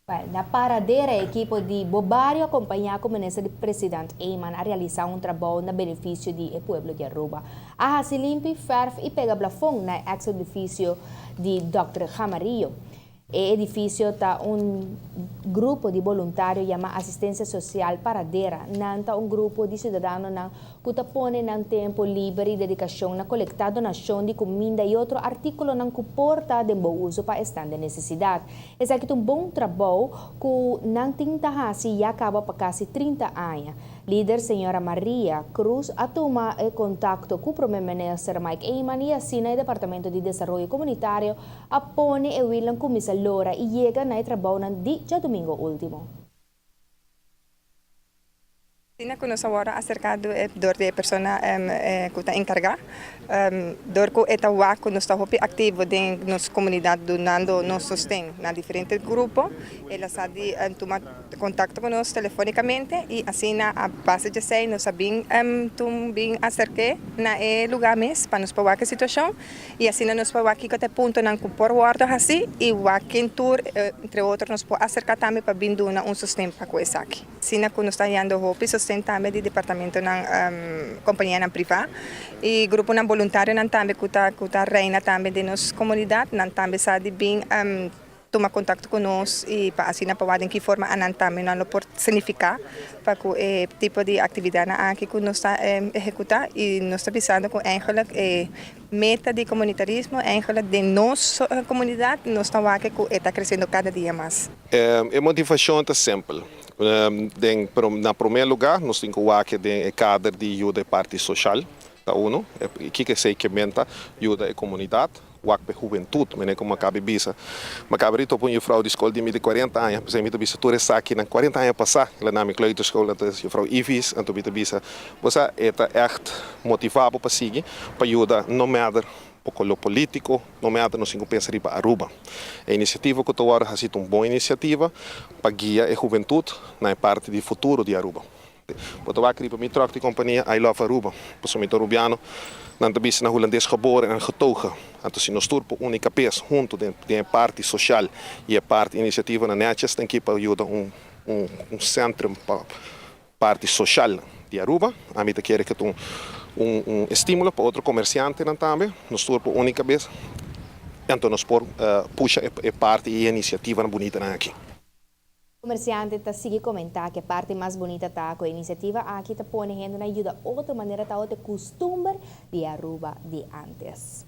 Na Paradera, ekipo di BoBario acompaña cu minister di President Eman a realisa un trabou na beneficio di e pueblo di Aruba. A haci limpi, verf y pega plafond na ex edificio di Dr. Jamarillo. E edificio ta un grupo di voluntario yama Asistencia Social Paradera. Nan ta un grupo di ciudadanonan cu ta pone nan tempo liber y dedicacion na colecta donacion di cuminda y otro articulonan cu por ta den bon uso pa esnan den necesidad. Esaki ta un bon trabou cu nan tin ta haci ya caba pa casi 30 aña. Lider señora Maria Cruz a tuma contacto cu Prome Minister Mike Eman y asina e Departamento di Desaroyo Comunitario a pone e wielnan cuminsa lora y yega na e trabounan di diadomingo ultimo. Asina cu nos awor a acerca door di e persona cu ta encarga, door cu e ta wak cu nos ta hopi activo den nos comunidad dunando nos sosten na diferente grupo, el a sa di tuma contacto cu nos telefonicamente y asina a base di esey nos a bin bin acerke na e lugar mes pa nos por wak e situacion y asina nos por wak kico ta e puntonan cu por wordo haci y wak ken tur, entre otro, nos por acerca tambe pa bin duna un sosten pa cu esaki. Asina cu nos ta hayando hopi sosten tambe di departamentonan, companianan priva y gruponan voluntarionan tambe cu ta reina tambe den nos comunidad, nan tambe sa di bin tuma contacto cu nos y pa asina pa den ki forma nan tambe nan lo por significa pa cu e tipo di actividad aki cu nos ta ehecuta. Y nos ta pensando cu eigenlijk e meta di comunitarismo eigenlijk den nos comunidad nos ta wak cu ta creciendo cada dia mas. E motivacion ta simpel. Na prome lugar, nos tin cu wak den kader di yuda e parti social, ta uno, kico esey kiermen ta yuda e comunidad, wak pa hubentud, manera con m'a caba di bisa. M'a caba di topa un juffrouw di scol di mi di 40 aña, pasobra mi ta bisa tur esaki na 40 aña pasa, el a na mi kleuterschool, anto juffrouw Ivis, anto mi ta bisa, bo sa, e ta echt motiva bo pa sigui, pa yuda no matter e color politico, no matter, nos tin cu pensa riba Aruba. E iniciativa cu awor a sido un bon iniciativa pa guia e hubentud na parti di futuro di Aruba. Bo ta wak riba mi truck di compania I Love Aruba. Pasobra mi ta Rubiano, nan ta bisa na Hulandes geboren en getogen. Anto si nos tur por uni cabes hunto den parti social y e parti iniciativa na netjes, tin cu pa yuda un centro pa parti social di Aruba. Ami ta kere cu un estimulo pa otro comerciantenan tambe, nos tur por uni cabes. Anto nos por pusha e parti y iniciativa na bunita aki. Comerciante ta sigui comenta cu e parti mas bunita ta cu e iniciativa aki ta pone hende na yuda otro manera ta otro custumber di Aruba di antes.